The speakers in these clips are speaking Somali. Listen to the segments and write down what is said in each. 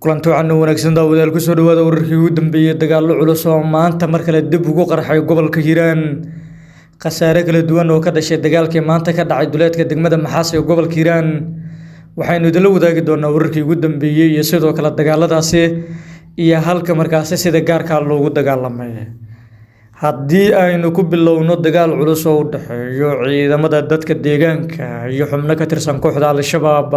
Kulanti wacan oo wanaagsan daawadayaal, kusoo dhawaada wararkii ugu dambeeyay dagaallo culus oo maanta mar kale dib ugu qarxay gobolka Hiiraan. Khasaare kala duwan oo ka dhashay dagaalkii maanta ka dhacay duleedka degmada Maxaas ee gobolka Hiiraan. Waxaynu idinla wadaagi doonaa wararkii ugu dambeeyay iyo sidoo kale dagaaladaasi iyo halka markaasi sida gaarka loogu dagaalamay. Haddii aynu ku bilowno dagaal culus oo u dhexeeyo ciidamada dadka deegaanka iyo xubno ka tirsan kooxda Al-Shabaab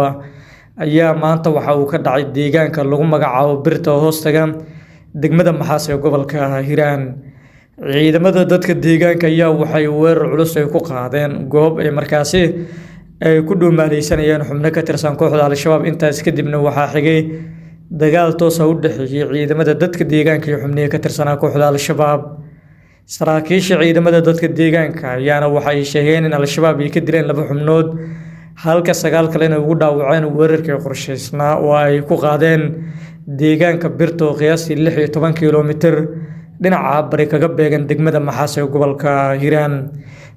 ayaa maanta waxa uu ka dhacay deegaanka lagu magacaabo Birta hoostaga degmada Maxaas ee gobolka Hiiraan. Ciidamada dadka deegaanka ayaa waxay weerar culus ay ku qaadeen goob ay markaasi ay ku dhuumaaleysanayeen xubno ka tirsan kooxda Al-Shabaab. Intaas kadibna waxaa xigay dagaal toos ah u dhexeeyay ciidamada dadka deegaanka iyo xubnihii ka tirsanaa kooxda Al-Shabaab. Saraakiisha ciidamada dadka deegaanka ayaana waxay sheegeen in Al-Shabaab ay ka dileen 2 xubnood, halka 9 kalena ugu dhaawaceen weerarkii qorsheysnaa oo ay ku qaadeen deegaanka Birta oo qiyaastii 16 kiiloomitir dhinaca bari kaga beegan degmada Maxaas ee gobolka Hiiraan.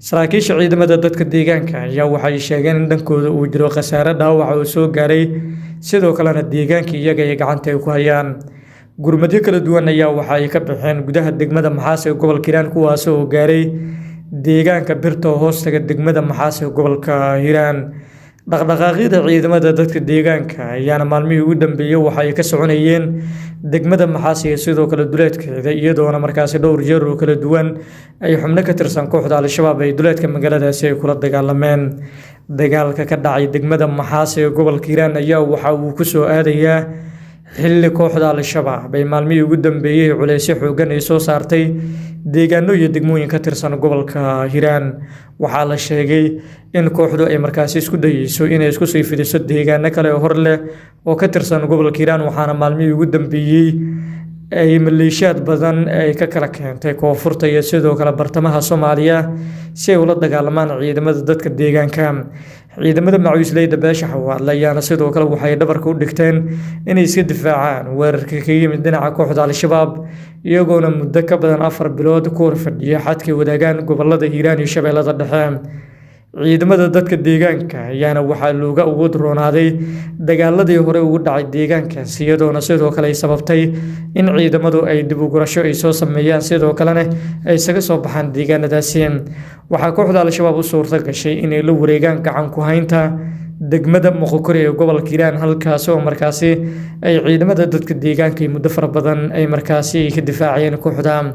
Saraakiisha ciidamada dadka deegaanka ayaa waxay sheegeen in dhankooda uu jiro khasaare dhaawac oo soo gaaray, sidoo kalena deegaanka iyaga ay gacanta ay ku hayaan. Gurmadyo kala duwan ayaa waxa ay ka baxeen gudaha degmada Maxaas ee gobolka Hiiraan, kuwaas oo gaaray deegaanka Birta oo hoostaga degmada Maxaas ee gobolka Hiiraan. Dhaqdhaqaaqyada ciidamada dadka deegaanka ayaana maalmihii ugu dambeeyay waxa ay ka soconayeen degmada Maxaas iyo sidoo kale duleedkeeda, iyadoona markaasi dhowr jeer oo kala duwan ay xubno ka tirsan kooxda Al-Shabaab ay duleedka magaaladaasi ay kula dagaalameen. Dagaalka ka dhacay degmada Maxaas ee gobolka Hiiraan ayaa waxa uu ku soo aadayaa xilli kooxda Al-Shabaab ay maalmihii ugu dambeeyay culeysyo xooggan ay soo saartay deegaano iyo degmooyin ka tirsan gobolka Hiiraan. Waxaa la sheegay in kooxdu ay markaasi isku dayeyso inay isku sii fidiso deegaano kale oo hor leh oo ka tirsan gobolka Hiiraan, waxaana maalmihii ugu dambeeyay ay maleeshiyaad badan ay ka kala keentay koonfurta iyo sidoo kale bartamaha Soomaaliya si ay ula dagaalamaan ciidamada dadka deegaanka. Ciidamada macawiisleyda beesha Xawaadle ayaana sidoo kale waxay dhabarka u dhigteen inay iska difaacaan weerarka kaga yimid dhinaca kooxda Al-Shabaab, iyagoona muddo ka badan 4 bilood ku hor fadhiya xadkay wadaagaan gobolada Hiiraan iyo Shabeellada Dhexe. Ciidamada dadka deegaanka ayaana waxaa looga awood roonaaday dagaaladii hore ugu dhacay deegaankaas, iyadoona sidoo kale ay sababtay in ciidamadu ay dib u gurasho ay soo sameeyaan, sidoo kalena ay isaga soo baxaan deegaanadaasi. Waxaa kooxda Al-Shabaab u suurta gashay inay la wareegaan gacan ku haynta degmada Moqokori ee gobolka Hiiraan, halkaas oo markaasi ay ciidamada dadka deegaanka iyo muddo fara badan ay markaasi ka difaaceen kooxda.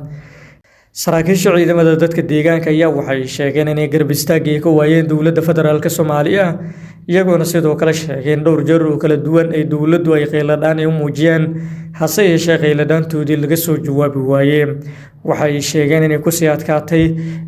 Saraakiisha ciidamada dadka deegaanka ayaa waxay sheegeen inay garab istaag ay ka waayeen dowladda federaalka Soomaaliya, iyagoona sidoo kale sheegeen dhowr jeer oo kala duwan ay dowladdu ay qayladhaan ay u muujiyeen, hase yeeshee qayladhaantoodii laga soo jawaabi waayey. Waxay sheegeen inay kusii adkaatay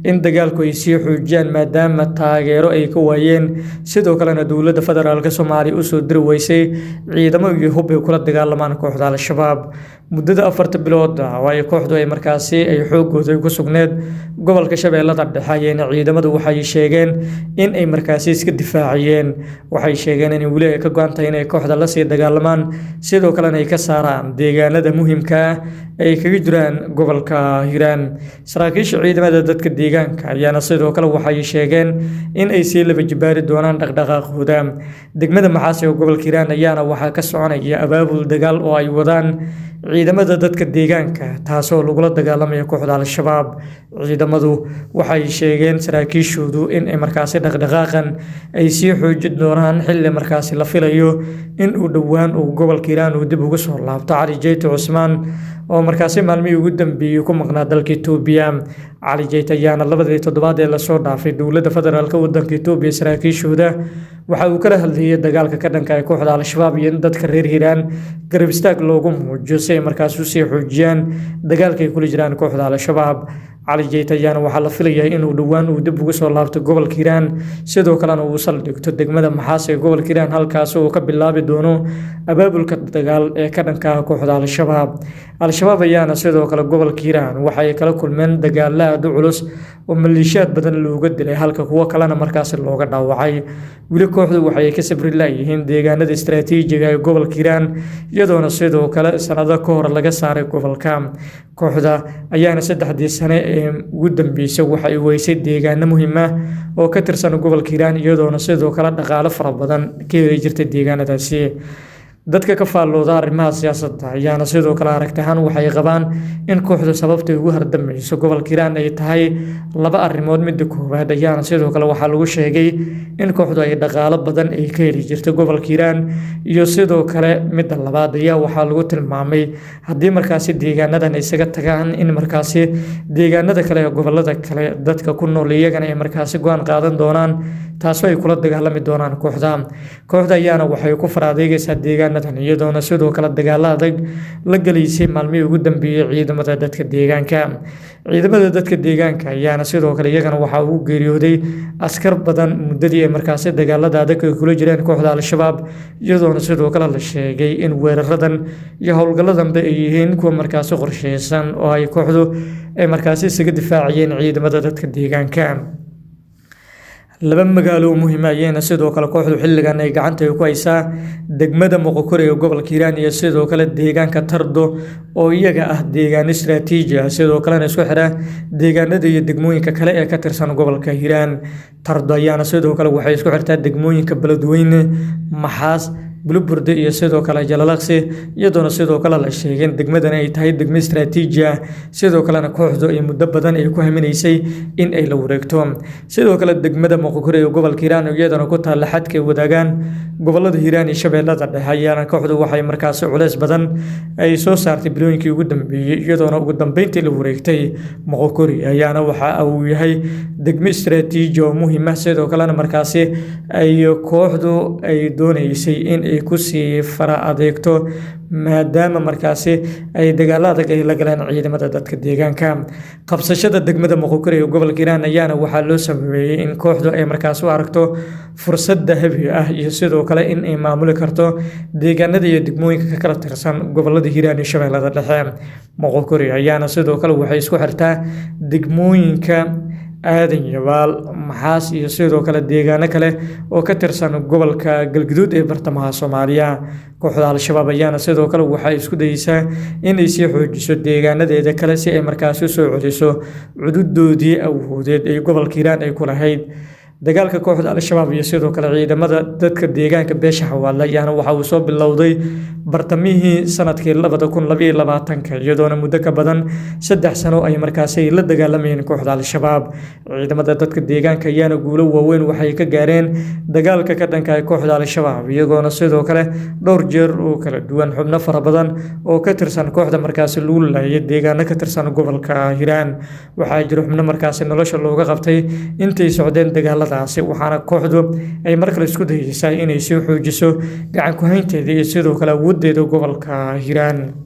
in dagaalku ay sii xoojiyaan maadaama taageero ay ka waayeen, sidoo kalena dowladda federaalka Soomaaliya usoo diri weysay ciidamo iyo hub ay kula dagaalamaan kooxda Al-Shabaab. Muddada 4 bilood ah oo ay kooxdu ay markaasi ay xooggooda ku sugneed gobolka Shabeellada Dhexe ayayna ciidamadu waxay sheegeen in ay markaasi iska difaaciyeen. Waxay sheegeen in weli ay ka go'an tahay inay kooxda la sii dagaalamaan, sidoo kalena ay ka saaraan deegaanada muhiimka ah ay kaga jiraan gobolka Hiiraan. Saraakiisha ciidamada dadka deegaanka ayaana sidoo kale waxay sheegeen in ay sii laba jibaari doonaan dhaqdhaqaaqooda. Degmada Maxaas ee gobolka Hiiraan ayaana waxaa ka soconaya abaabul dagaal oo ay wadaan ciidamada dadka deegaanka, taasoo lagula dagaalamayo kooxda Al-Shabaab. Ciidamadu waxay sheegeen saraakiishoodu in ay markaasi dhaqdhaqaaqan ay sii xoojin doonaan xilli markaasi la filayo in uu dhowaan uu gobolka Hiiraan uu dib ugu soo laabto Cali Jeyte Cusmaan oo markaasi maalmihii ugu dambeeyay ku maqnaa dalka Itoobiya. Cali Jeyte ayaana 2dii toddobaad ee lasoo dhaafay dowladda federaalka waddanka Itoobiya saraakiishooda waxa uu kala hadlayay dagaalka ka dhanka ah kooxda Al-Shabaab iyo in dadka reer Hiiraan garab istaag loogu muujiyo si ay markaasi u sii xoojiyaan dagaalka ay kula jiraan kooxda Al-Shabaab. Cali Jeyte ayaana waxaa la filayaa inuu dhowaan uu dib ugu soo laabto gobolka Hiiraan, sidoo kalena uu saldhigto degmada Maxaas ee gobolka Hiiraan, halkaas oo uu ka bilaabi doono abaabulka dagaal ee ka dhanka ah kooxda Al-Shabaab. Al-Shabaab ayaana sidoo kale gobolka Hiiraan waxay kala kulmeen dagaalo aad u culus oo maleeshiyaad badan looga dilay, halka kuwo kalena markaasi looga dhaawacay. Weli kooxdu waxay ka sabri laayihiin deegaanada istiraatiijiga ee gobolka Hiiraan, iyadoona sidoo kale sanado ka hor laga saaray gobolka. Kooxda ayaana 3dii sane ee ugu dambeysay waxa ay weysay deegaano muhiim ah oo ka tirsan gobolka Hiiraan, iyadoona sidoo kale dhaqaale fara badan ka heli jirtay deegaanadaasi. Dadka ka faallooda arrimaha siyaasadda ayaana sidoo kale aragti ahaan waxay qabaan in kooxdu sababtay ugu hardamayso gobolka Hiiraan ay tahay laba arrimood. Midda koowaad ayaana sidoo kale waxaa lagu sheegay in kooxdu ay dhaqaalo badan ay ka heli jirtay gobolka Hiiraan, iyo sidoo kale midda labaad ayaa waxaa lagu tilmaamay haddii markaasi deegaanadan isaga tagaan in markaasi deegaanada kale ee gobolada kale dadka ku nool iyagana ay markaasi go'aan qaadan doonaan, taasoo ay kula dagaalami doonaan kooxda. Kooxda ayaana waxay ku faraadeegaysaa deegaanadan, iyadoona sidoo kale dagaalo adag la galaysay maalmihii ugu dambeeyey ciidamada dadka deegaanka. Ciidamada dadka deegaanka ayaana sidoo kale iyagana waxaa ugu geeriyooday askar badan muddadii ay markaasi dagaalada adag ay kula jireen kooxda Al-Shabaab, iyadoona sidoo kale la sheegay in weeraradan iyo howlgalladanba ay yihiin kuwa markaasi qorsheysan oo ay kooxdu ay markaasi isaga difaacayeen ciidamada dadka deegaanka. Laba magaalo oo muhiim ah ayayna sidoo kale kooxdu xilligan ay gacanta ku haysaa: degmada Moqokore ee gobolka Hiiraan iyo sidoo kale deegaanka Tardo oo iyaga ah deegaano istiraatiiji ah, sidoo kalena isku xira deegaanada iyo degmooyinka kale ee ka tirsan gobolka Hiiraan. Tardo ayaana sidoo kale waxay isku xirtaa degmooyinka Beledweyne, Maxaas, Buluburde iyo sidoo kale Jalalaqsi, iyadoona sidoo kale la sheegay in degmadan ay tahay degmo istiraatiiji ah, sidoo kalena kooxdu ay muddo badan ay ku haminaysay in ay la wareegto. Sidoo kale degmada Moqokore ee gobolka Hiiraan, iyadana ku taalla xadka ay wadaagaan gobolada Hiiraan iyo Shabeellada Dhexe, ayaana kooxdu waxay markaasi culeys badan ay soo saartay bilooyinkii ugu dambeeyey, iyadoona ugu dambeyntii la wareegtay. Moqokore ayaana waxa uu yahay degmo istiraatiiji oo muhiim ah, sidoo kalena markaasi ay kooxdu ay doonaysay in ay kusii fara adeegto, maadaama markaasi ay dagaalo adag ay la galeen ciidamada dadka deegaanka. Qabsashada degmada Moqokore ee gobolka Hiiraan ayaana waxaa loo sameeyey in kooxdu ay markaasi u aragto fursad dahabi ah, iyo sidoo kale in ay maamuli karto deegaanada iyo degmooyinka ka kala tirsan gobolada Hiiraan iyo Shabeellada Dhexe. Moqokore ayaana sidoo kale waxay isku xirtaa degmooyinka Aadan Yabaal, Maxaas iyo sidoo kale deegaano kale oo ka tirsan gobolka Galgaduud ee bartamaha Soomaaliya. Kooxda Al-Shabaab ayaana sidoo kale waxay isku dayeysaa in ay sii xoojiso deegaanadeeda kale si ay markaasi u soo celiso cududoodii awoodeed ee gobolka Hiiraan ay ku lahayd. Dagaalka kooxda Al-Shabaab iyo sidoo kale ciidamada dadka deegaanka beesha Xawaadle ayaana waxa uu soo bilowday bartamihii sanadkii 2022-ka, iyadoona muddo ka badan 3 sano ay markaasi la dagaalamayeen kooxda Al-Shabaab. Ciidamada dadka deegaanka ayaana guulo waaweyn waxay ka gaareen dagaalka ka dhanka ah kooxda Al-Shabaab, iyagoona sidoo kale dhowr jeer oo kala duwan xubno fara badan oo ka tirsan kooxda markaasi lagu laayay deegaano ka tirsan gobolka Hiiraan. Waxaa jira xubno markaasi nolosha looga qabtay intay socdeen dagaaladaasi, waxaana kooxdu ay mar kale isku dayeysaa inay sii xoojiso gacan ku haynteeda iyo sidoo kale awooddeeda gobolka Hiiraan.